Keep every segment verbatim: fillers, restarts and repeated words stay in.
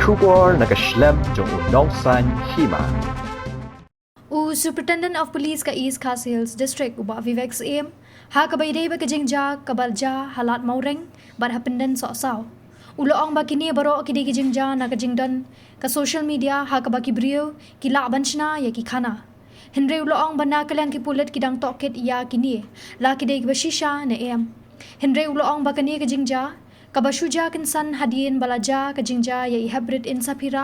Khubor na ka shlem jong u Nongsaiñ Hima. U Superintendent of Police ka East Khasi Hills District, u Bah Vivek Syiem, ha kaba ïadei bad ka jingjia kaba jia ha Lad Mawreng bad ha Pyndengsohsaw, u la ong ba kine baroh ki dei ki jingjia na ka jingdon ka social media ha kaba ki briew ki lah ban shna ïa ki khana. Hynrei u la ong ba na ka liang ki pulit ki dang tohkit ïa kine, la ki dei kiba shisha ne em. Hynrei u la ong ba kane ka jingjia kaba shu jia kynsan hadien ba la jia ka jingjia ïa i Heprit Insaphira,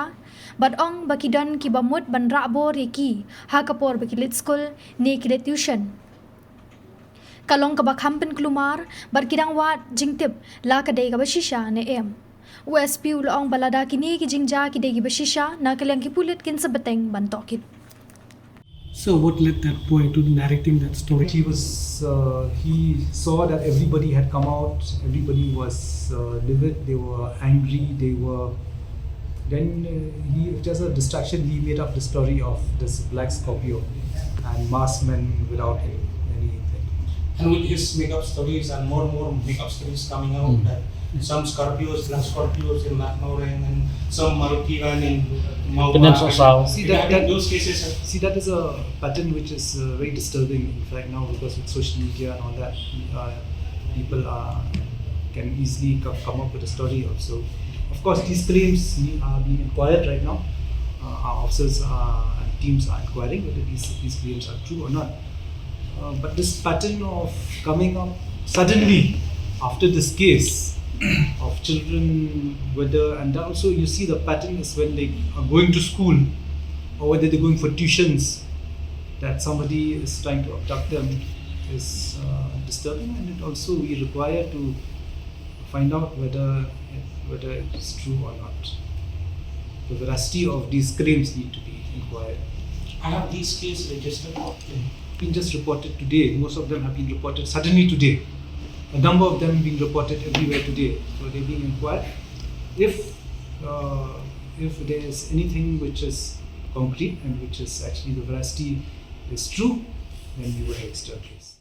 bad ong ba ki don kiba mut ban rah bor ïa ki ha ka por ba ki leit skul ne ki leit tuition. Ka long kaba kham pynkulmar bad ki dang wad jingtip la ka dei kaba shisha ne em. U S P u la ong ba lada kine ki jingjia ki dei kiba shisha, na ka liang ki pulit kin sa bteng ban tohkit. So what led that boy to narrating that story? He was. Uh, he saw that everybody had come out. Everybody was uh, livid. They were angry. They were. Then uh, he, just a distraction, he made up the story of this black Scorpio and masked men without any, anything. And with his make-up stories and more and more make-up stories coming out, that some Scorpios, black Scorpios in Lad Mawreng, and some Maruti van in Mawbah. Pyndengsohsaw. See It that, happened in that those cases. see that is a pattern which is uh, very disturbing. In fact, now because with social media and all that, uh, people are can easily co- come up with a story also. Of course, these claims ne- are being inquired right now. Uh, our officers are, and teams are inquiring whether these, these claims are true or not. Uh, but this pattern of coming up suddenly after this case of children, whether, and also you see the pattern is when they are going to school or whether they're going for tuitions, that somebody is trying to abduct them is uh, disturbing, and it also we require to find out whether whether it's true or not. The veracity of these claims need to be inquired. I have these cases registered. Been just reported today. Most of them have been reported suddenly today. A number of them being reported everywhere today. So they're being inquired. If uh, if there is anything which is concrete and which is actually the veracity is true, then we will register a case.